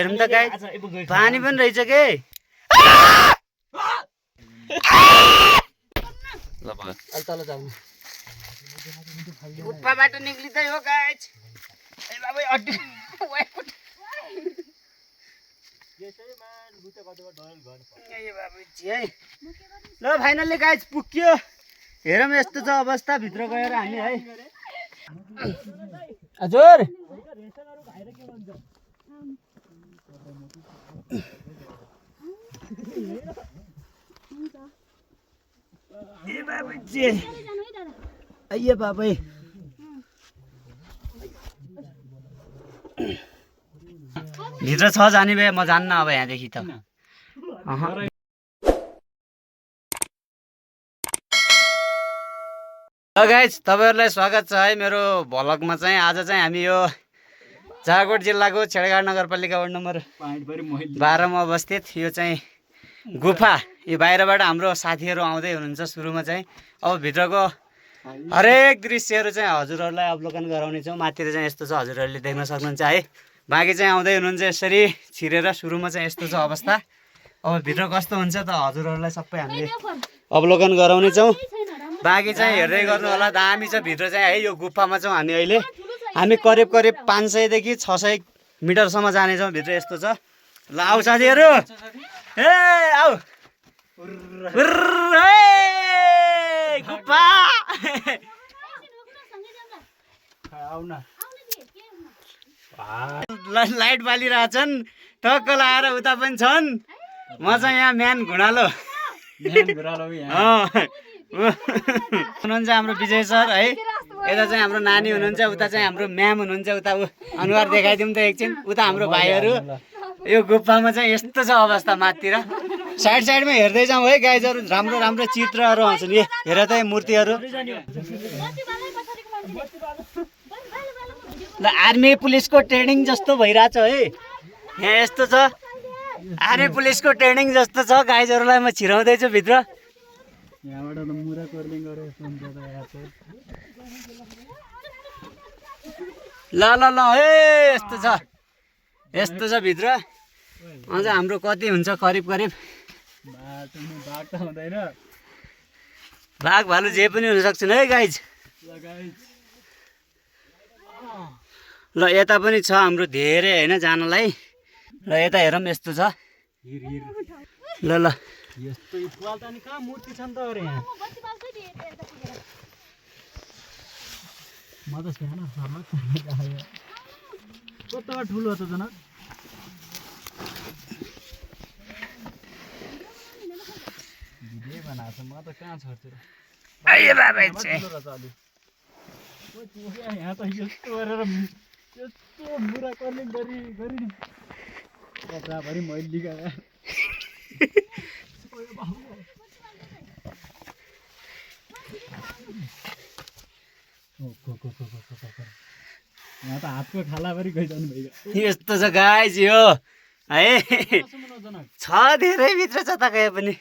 हेरौँ त गाइज पानी पनि रहेछ के ल भग तल जाउँ गुफाबाट निक्लिँदै हो गाइज ए बाबा अड्डी ल फाइनल्ली गाइज पुग्यो हेरौँ यस्तो छ अवस्था भित्र गएर हामी है हजुर ए बाबा अయ్య बाबै भित्र छ जाने भए म जान्न अब यहाँदेखि त ल गाइज तपाईहरुलाई स्वागत छ है मेरो भ्लगमा चाहिँ आज चाहिँ हामी यो जागोट जिल्लाको छेडगाड नगरपालिका वार्ड नम्बर 12 मा अवस्थित यो चाहिँ गुफा यो बाहिरबाट हाम्रो साथीहरु आउँदै हुनुहुन्छ सुरुमा चाहिँ अब भित्रको हरेक दृश्यहरु चाहिँ हजुरहरुलाई अवलोकन गराउने छौं माथि चाहिँ यस्तो छ हजुरहरुले देख्न सक्नुहुन्छ है बाँकी चाहिँ आउँदै हुनुहुन्छ यसरी छिरेर सुरुमा चाहिँ यस्तो छ अवस्था अब भित्र कस्तो हुन्छ त हजुरहरुलाई सबै हामीले अवलोकन गराउने छौं बाँकी चाहिँ हेर्दै गर्नु होला दामी छ भित्र चाहिँ है यो गुफामा छौं हामी अहिले हामी करिब 500 देखि 600 मिटर सम्म जाने छौं भित्र यस्तो छ ल आउ साथीहरु ए आउ गुफा लाइट बालिरहेछन् टक्क लाएर उता पनि छन् म चाहिँ यहाँ म्यान घुँडालो हुनुहुन्छ हाम्रो विजय सर है यता चाहिँ हाम्रो नानी हुनुहुन्छ उता चाहिँ हाम्रो म्याम हुनुहुन्छ उता अनुहार देखाइदिउँ त एकछिन उता हाम्रो भाइहरू यो गुफामा चाहिँ यस्तो छ अवस्था माथितिर साइडमा हेर्दै जाउँ है गाइजहरू राम्रो राम्रो चित्रहरू आउँछन् नि हेर त मूर्तिहरू ल आर्मी पुलिसको ट्रेनिङ जस्तो भइरहेछ है यहाँ यस्तो छ आर्मी पुलिसको ट्रेनिङ जस्तो छ गाइजहरूलाई म छिराउँदैछु भित्र यहाँबाट त मुरा कर्लिङ गरे ल ल ल हे यस्तो छ भित्र अझ हाम्रो कति हुन्छ करिब बाघ भालु जे पनि हुन सक्छन् है गाइज ल यता पनि छ हाम्रो धेरै हैन जानलाई र यता हेरौँ यस्तो छ ल ल यस्तो इक्वाल त नि कहाँ मूर्ति छन् त अरे यहाँ म त सानो सानो कता ठुलो छ जना भिडियो बनाछ म त कहाँ छर्छु आइए बाबा चाहिँ यहाँ त यस्तो गरेर यस्तो बुरा कर्लिङ गरी कपडाभरि मैले लिगाए यहाँ त हातको खालाभरि गइजानु भयो यस्तो छ गाइज यो है छ धेरै भित्र छ त कहाँ पनि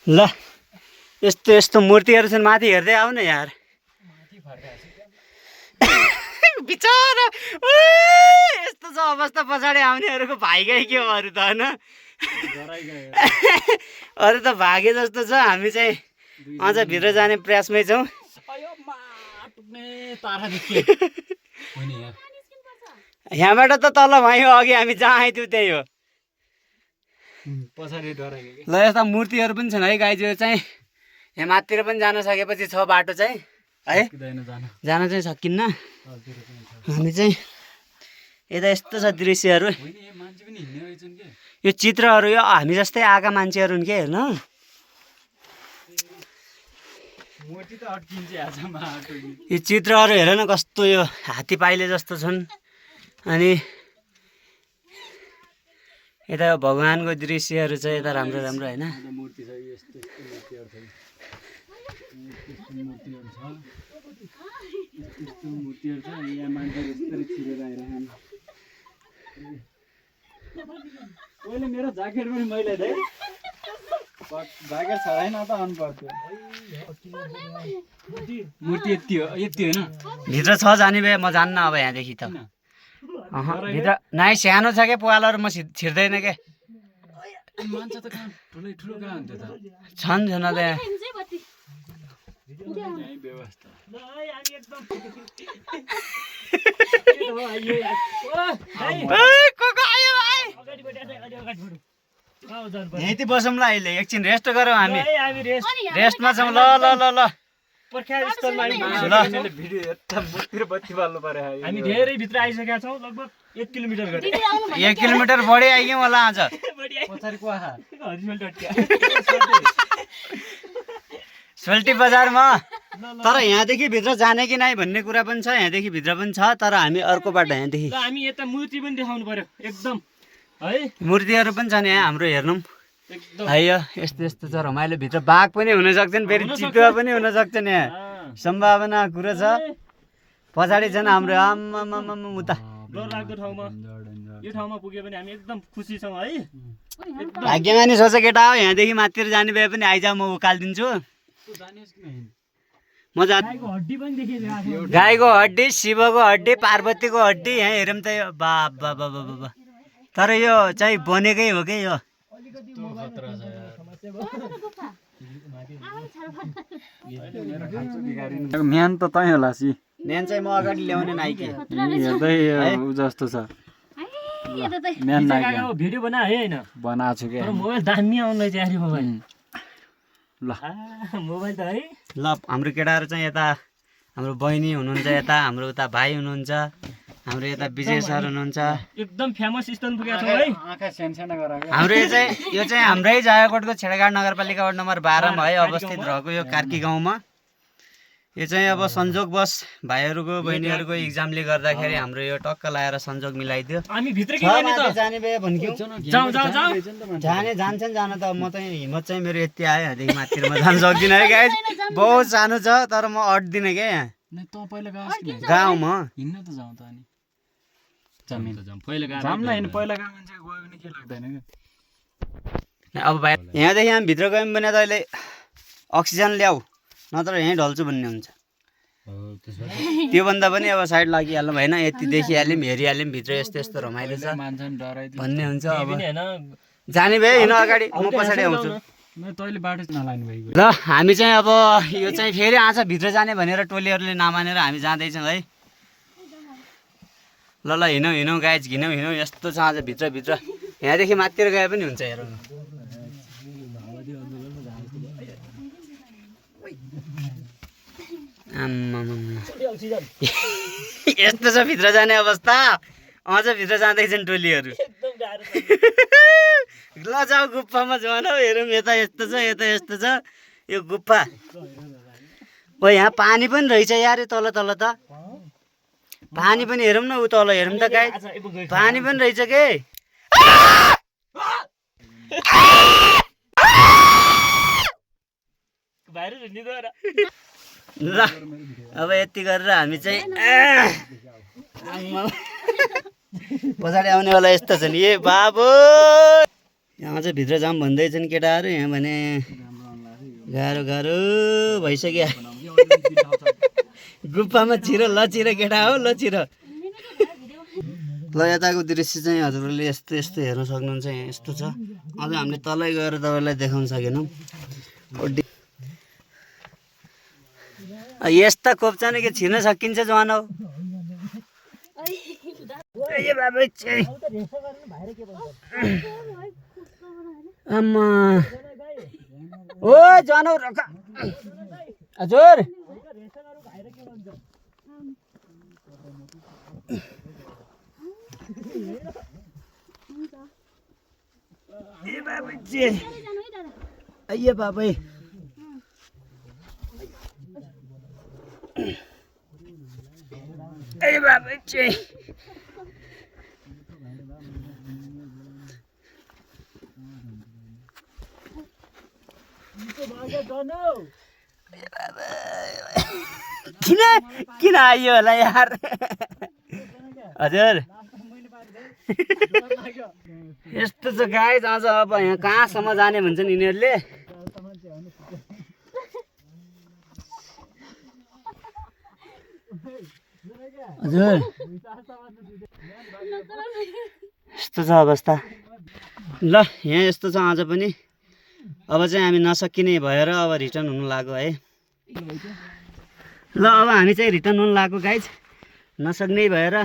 ल यस्तो मूर्तिहरू छन् माथि हेर्दै आऊ न यार बिचारा यस्तो छ अवस्था पछाडि आउनेहरूको भाइगै के अरू त होइन अरू त भागे जस्तो छ हामी चाहिँ अझ भित्र जाने प्रयासमै छौँ यहाँबाट त तल भयो अघि हामी जहाँ आइथ्यौँ त्यही हो पछाडि ल यस्ता मूर्तिहरू पनि छन् है गाइज यो चाहिँ यहाँ माथितिर पनि जान सकेपछि छ बाटो चाहिँ है जान चाहिँ सकिन्न हामी चाहिँ यता यस्तो छ दृश्यहरू यो चित्रहरू यो हामी जस्तै आएका मान्छेहरू हुन् के हेर्न यो चित्रहरू हेर न कस्तो यो हात्ती पाइले जस्तो छन् अनि यता भगवानको दृश्यहरू छ यता राम्रो राम्रो हैन मेरो ज्याकेट पनि मैले जागिर छराइन त आउनु पर्थ्यो मूर्ति यति हो यति होइन भित्र छ जाने भए म जान्न अब यहाँदेखि त भित्र नाइ सानो छ क्या पालहरू म छिर्दैन के मान्छे त कहाँ ठुलै ठुलो कहाँ हुन्छ त छन् छन त यहाँ व्यवस्था यहीँ बसौँला अहिले एकछिन रेस्ट गरौँ हामी रेस्टमा छौँ ल ल ल ल भिडियो यता मुखतिर बत्ती बाल्नु पर्यो हामी धेरै भित्र आइसकेका छौँ लगभग 1 किलोमिटर गरे 1 किलोमिटर बढी आइग्यौँ होला आज पछाडिको आहा सोल्टी बजारमा तर यहाँदेखि भित्र जाने कि नै भन्ने कुरा पनि छ यहाँदेखि भित्र पनि छ तर हामी अर्को बाटो यहाँदेखि ल हामी यता मूर्ति पनि देखाउनु पर्यो एकदम है मूर्तिहरू पनि छन् यहाँ हाम्रो हेर्नु है यस्तो यस्तो छ रमाइलो भित्र बाघ पनि हुन सक्छन् फेरि चितुवा पनि हुन सक्छन् यहाँ सम्भावना कुरो छ पछाडि छन् हाम्रो आम्मामा उता डर लाग्दो ठाउँमा यो ठाउँमा पुग्यो भने हामी एकदम खुसी छौँ है भाग्यमानी सोच केटा हो यहाँदेखि माथितिर जाने भए पनि आइज म उकालिदिन्छु म हड्डी पनि देखिरहेको गाईको हड्डी शिवको हड्डी पार्वतीको हड्डी यहाँ हेरौँ त यो बाप बाबा तर यो चाहिँ बनेकै हो कि यो म्यान त तै होला सी मेन चाहिँ म अगाडि ल्याउने नाइके हेर्दै उ जस्तो छ म्यान नाइके भिडियो बना है हैन बनाएको छु क्या तर मोबाइल दामी आउँदै चाहिँ मोबाइल ल मोबाइल त है ल हाम्रो केटाहरू चाहिँ यता हाम्रो बहिनी हुनुहुन्छ यता हाम्रो उता भाइ हुनुहुन्छ हाम्रो यता विजय सर हुनुहुन्छ एकदम फेमस स्थान पुगेका छौँ है आँखा सानसानो गराएको हाम्रो यो चाहिँ हाम्रै जायकोटको छेडगाड नगरपालिका वार्ड नम्बर 12 मा है अवस्थित रहेको यो कार्की गाउँमा यो चाहिँ अब संजोगवश भाइहरूको बहिनीहरूको इक्जामले गर्दाखेरि हाम्रो यो टक्क लाएर संजोग मिलाइदियो हामी भित्र के गर्ने त जाने भए भन्क्यौ जाऊ जान्छन् जान त म चाहिँ हिम्मत चाहिँ मेरो यति आयो यहाँदेखि माथितिर म जान सक्दिनँ है गाइज बहुत सानो छ तर म अट्दिनँ क्या यहाँ नै त पहिला गाउँ गाउँमा हिँड्न त जाउँ त अनि पहिला जाम न पहिला गाउँ मान्छे गयो भने के लाग्दैन क्या अब भाइ यहाँदेखि हामी भित्र गयौँ भने त अहिले अक्सिजन ल्याऊ नत्र यहीँ ढल्छु भन्ने हुन्छ त्योभन्दा पनि अब साइड लागिहाल्नु भएन यति देखिहाल्यौँ हेरिहाल्यौँ भित्र यस्तो यस्तो रमाइलो छ भन्ने हुन्छ अब जाने भए हिँड अगाडि म पछाडि आउँछु तैँले बाटो नलानु भएको ल हामी चाहिँ अब यो चाहिँ फेरि आँछ भित्र जाने भनेर टोलीहरूले नमानेर हामी जाँदैछौँ है ल ल हिँडौँ हिँडौँ गाइज हिँडौँ यस्तो छ आज भित्रभित्र यहाँदेखि माथितिर गए पनि हुन्छ हेरौँ यस्तो छ भित्र जाने अवस्था अझ भित्र जाँदैछन् टोलीहरू ल जाऊ गुफामा जाउँ हौ हेरौँ यता यस्तो छ यता यस्तो छ यो गुफा ओ यहाँ पानी पनि रहेछ यार तल तल त पानी पनि हेरौँ न उ तल हेरौँ त गाई पानी पनि रहेछ के ल अब यति गरेर हामी चाहिँ पछाडि आउनेवाला यस्तो छ नि ए बाबु यहाँ चाहिँ भित्र जाऊँ भन्दैछन् केटाहरू यहाँ भने गाह्रो गाह्रो भइसक्यो गुफामा छिरो ल छिरो केटा हो ल छिरो ल यताको दृश्य चाहिँ हजुरहरूले यस्तो यस्तो हेर्न सक्नुहुन्छ यहाँ यस्तो छ अझ हामीले तलै गएर तपाईँलाई देखाउन सकेनौँ यस्ता खोप्छन् कि छिर्न सकिन्छ जवान हो आम्मा ओ जवान हो हजुर बाबै किन आइयो होला यार हजुर यस्तो छ गाइज आज अब यहाँ कहाँसम्म जाने भन्छन् यिनीहरूले हजुर यस्तो छ अवस्था। ल यहाँ यस्तो छ आज पनि। अब चाहिँ हामी नसकिने भएर अब रिटर्न हुनु लाग्यो है। ल अब हामी चाहिँ रिटर्न हुनु लाग्यो गाइज, नसक्ने भएर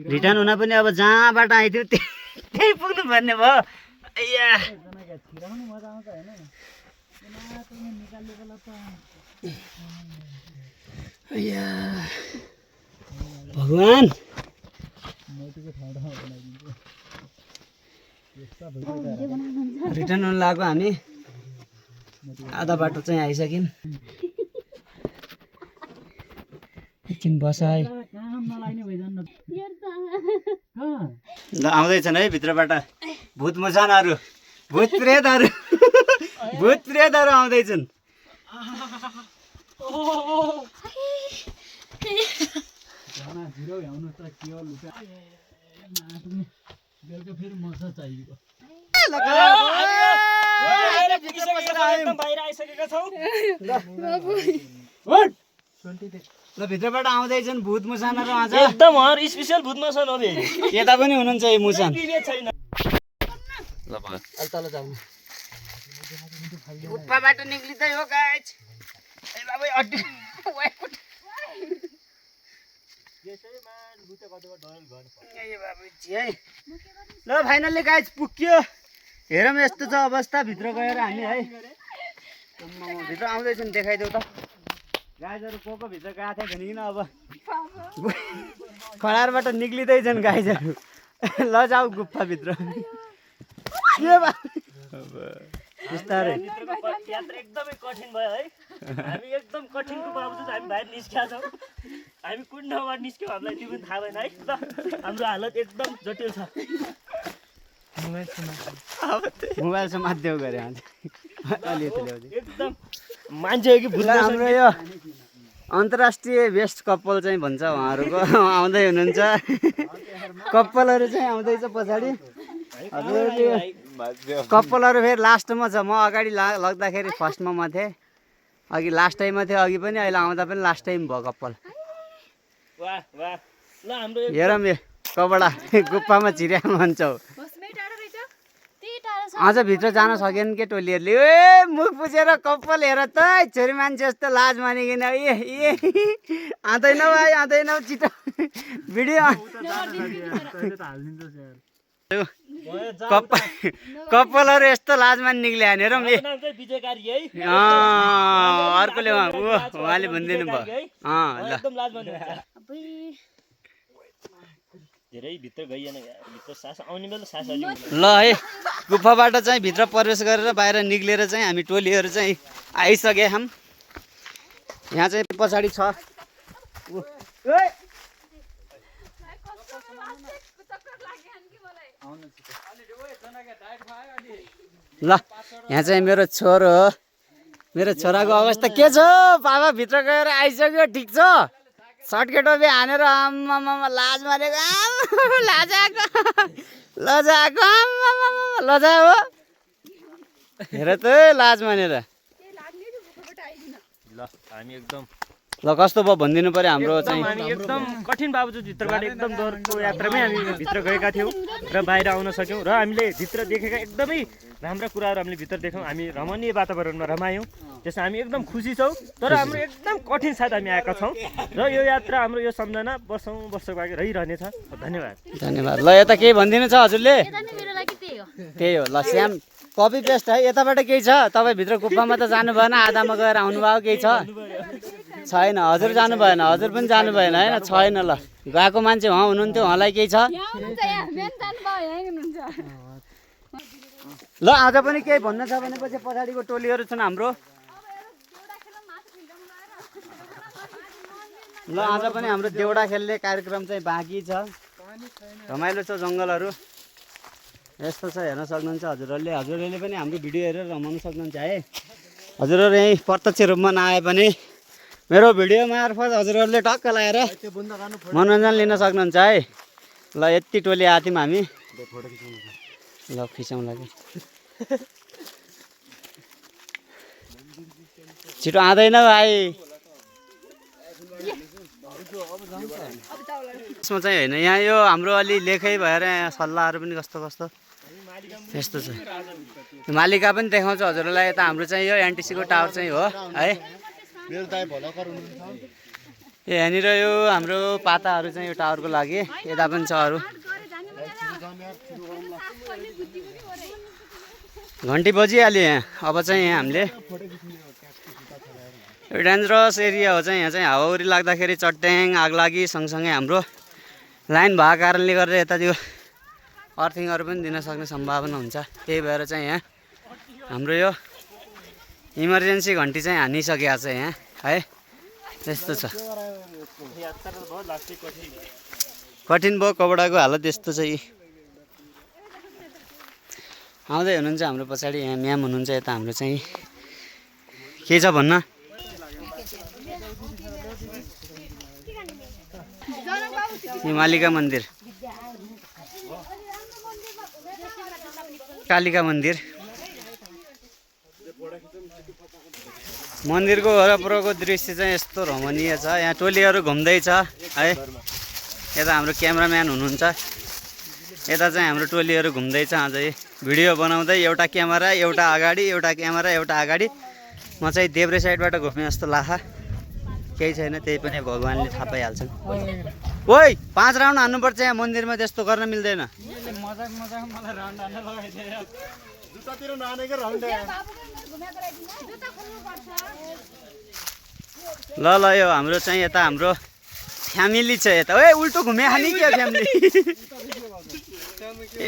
रिटर्न हुन पनि अब जहाँबाट आइथ्यो त्यही पुग्नु पर्ने भयो। भगवान रिटर्न हुनु लाग्यो हामी, आधा बाटो चाहिँ आइसक्यौँ। एकछिन बस है। ल आउँदैछन् है भित्रबाट भूत मचानहरू, भूत प्रेतहरू आउँदैछन्। ल भित्रबाट आउँदैछन् भूत मुसानहरू आज एकदम स्पेशल भूत मसान हो बे। यता पनि हुनुहुन्छ यो मुसान। छैन ल भयो तल जाउँ। गुफाबाट निक्लिँदै हो गाइज। ए बाबु अड्डी ल फाइनल्ली गाइज पुग्यो। हेरौँ यस्तो छ अवस्था, भित्र गएर हामी है भित्र आउँदैछन्, देखाइदेऊ त गाइजहरू को भित्र गएको थियो भनिकन अब खडारबाट निक्लिँदैछन् गाइजहरू। ल जाऊ गुफाभित्र। बिस्तारै यात्रा एकदमै कठिन भयो है। हामी एकदम कठिनको बावजुद हामी बाहिर निस्किया छौँ। हामी कुन ठाउँबाट निस्क्यौँ हामीलाई त्यो पनि थाहा भएन है। ल हाम्रो हालत एकदम जटिल छ। मोबाइल समात्देऊ गरे एकदम मान्छे हो कि भूत। हाम्रो यो अन्तर्राष्ट्रिय बेस्ट कपाल चाहिँ भन्छ उहाँहरूको आउँदै हुनुहुन्छ। कपालहरू चाहिँ आउँदैछ पछाडि। हजुरहरूले कपालहरू फेरि लास्टमा छ। म अगाडि लग्दाखेरि फर्स्टमा म थिएँ, अघि लास्ट टाइममा थियो, अघि पनि अहिले आउँदा पनि लास्ट टाइम भयो कपाल। वाह वाह। ल हाम्रो हेरौँ यो कपडा गुफामा छिर्या भन्छौ। अझ भित्र जान सकेन के टोलीहरूले। ए मुख पुछेर कपाल हेर त छोरी मान्छे जस्तो लाज मानिकन। ए आँदैनौ भाइ आँदैनौ छिटो भिडियो। कपालहरू यस्तो लाजमा निक्ले हेरौँ। ए अर्कोले उहाँले भनिदिनु भयो। ल धेरै भित्र गइएन, भित्र सास आउने बेला सास अलि। ल है गुफाबाट चाहिँ भित्र प्रवेश गरेर बाहिर निक्लेर चाहिँ हामी टोलीहरू चाहिँ आइसके हम। यहाँ चाहिँ पछाडि छ। ल यहाँ चाहिँ मेरो छोरो हो। मेरो छोराको अवस्था के छ बाबा? भित्र गएर आइसक्यो, ठिक छ। सर्टकेट बे हानेर आम्मामा लाज मारेको, लजाएको लजा हो। हेर त लाज मानेर। ल हामी एकदम ल कस्तो भयो भनिदिनु पर्यो हाम्रो चाहिँ। हामी एकदम कठिन बावजुद भित्रबाट एकदम डरको यात्रामै हामी भित्र गएका थियौँ र बाहिर आउन सक्यौँ। र हामीले भित्र देखेका एकदमै राम्रा कुराहरू हामीले भित्र देख्यौँ। हामी रमणीय वातावरणमा रमायौँ, त्यसमा हामी एकदम खुसी छौँ। तर हाम्रो एकदम कठिन साथ हामी आएका छौँ र यो यात्रा हाम्रो यो सम्झना वर्षको लागि रहिरहनेछ। धन्यवाद धन्यवाद। ल यता केही भनिदिनु छ हजुरले? त्यही हो। ल श्याम कपी पेस्ट है। यताबाट केही छ? तपाईँ भित्र गुफामा त जानु भएन, आधामा गएर आउनुभयो, केही छ? छैन। हजुर जानु भएन, हजुर पनि जानु भएन होइन? छैन। ल गएको मान्छे उहाँ हुनुहुन्थ्यो, उहाँलाई केही छ? ल आज पनि केही भन्नु छ भनेपछि पछाडिको टोलीहरू छन् हाम्रो। ल आज पनि हाम्रो देउडा खेल्ने कार्यक्रम चाहिँ बाँकी छ। रमाइलो छ जङ्गलहरू यस्तो छ, हेर्न सक्नुहुन्छ हजुरहरूले। हजुरहरूले पनि हाम्रो भिडियो हेरेर रमाउनु सक्नुहुन्छ है। हजुरहरू यहीँ प्रत्यक्ष रूपमा नआए पनि मेरो भिडियो मार्फत हजुरहरूले टक्क लगाएर मनोरञ्जन लिन सक्नुहुन्छ है। ल यति टोली आएको थियौँ हामी। ल खिचाउँ लाग्यो। छिटो आँदैन भाइ। यसमा चाहिँ होइन यहाँ यो हाम्रो अलि लेखै भएर यहाँ सल्लाहहरू पनि कस्तो कस्तो यस्तो छ। मालिका पनि देखाउँछ हजुरलाई। यता हाम्रो चाहिँ यो एनटिसीको टावर चाहिँ हो है। यहाँनिर यो हाम्रो पाताहरू चाहिँ यो टावरको लागि, यता पनि छ अरू। घन्टी बजिहाल्यो यहाँ। अब चाहिँ यहाँ हामीले यो डेन्जरस एरिया हो चाहिँ यहाँ चाहिँ हावाहुरी लाग्दाखेरि चट्याङ आग लागि सँगसँगै हाम्रो लाइन भएको कारणले गर्दा यता त्यो अर्थिङहरू पनि दिन सक्ने सम्भावना हुन्छ। त्यही भएर चाहिँ यहाँ हाम्रो यो इमर्जेन्सी घन्टी चाहिँ हानिसकेको छ यहाँ है। त्यस्तो छ, कठिन भयो। कपडाको हालत यस्तो छ। आउँदै हुनुहुन्छ हाम्रो पछाडि यहाँ म्याम हुनुहुन्छ। यता हाम्रो चाहिँ के छ भन्न, मालिका मन्दिर, कालिका मन्दिर, मन्दिरको वरपरको दृश्य चाहिँ यस्तो रमणीय छ। यहाँ टोलीहरू घुम्दैछ है। यता हाम्रो क्यामेराम्यान हुनुहुन्छ। यता चाहिँ हाम्रो टोलीहरू घुम्दैछ अझै भिडियो बनाउँदै। एउटा क्यामेरा एउटा अगाडि, एउटा क्यामेरा एउटा अगाडि। म चाहिँ देब्रे साइडबाट घुम्ने जस्तो लाग्छ। केही छैन, त्यही पनि भगवान्ले थाहा पाइहाल्छन्। ओइ 5 राउन्ड हान्नुपर्छ यहाँ मन्दिरमा, त्यस्तो गर्न मिल्दैन। ल ल यो हाम्रो चाहिँ यता हाम्रो फ्यामिली छ यता। ओए उल्टो घुमे खाने के फ्यामिली?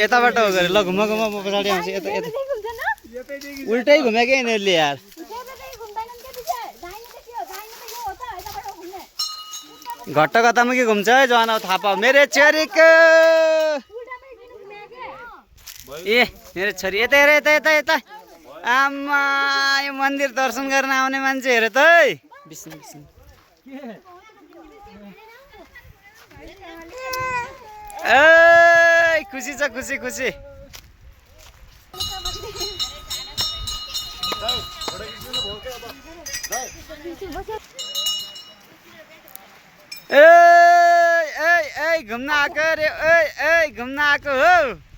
यताबाट हो गरे। ल घुमा घुमा म पछाडि आउँछु। यता यता उल्टै घुमे क्या यिनीहरूले यार। घट्ट कतामा के घुम्छ है जवान? थाहा पाऊ मेरो छोरीको। ए मेरो छोरी यता हेर, यता यता यता। आमा यो मन्दिर दर्शन गर्न आउने मान्छे हेर त है। बिस्नु बिस्नु ए खुसी छ, खुसी खुसी। ए घुम्न आएको रे। ए घुम्न आएको हो।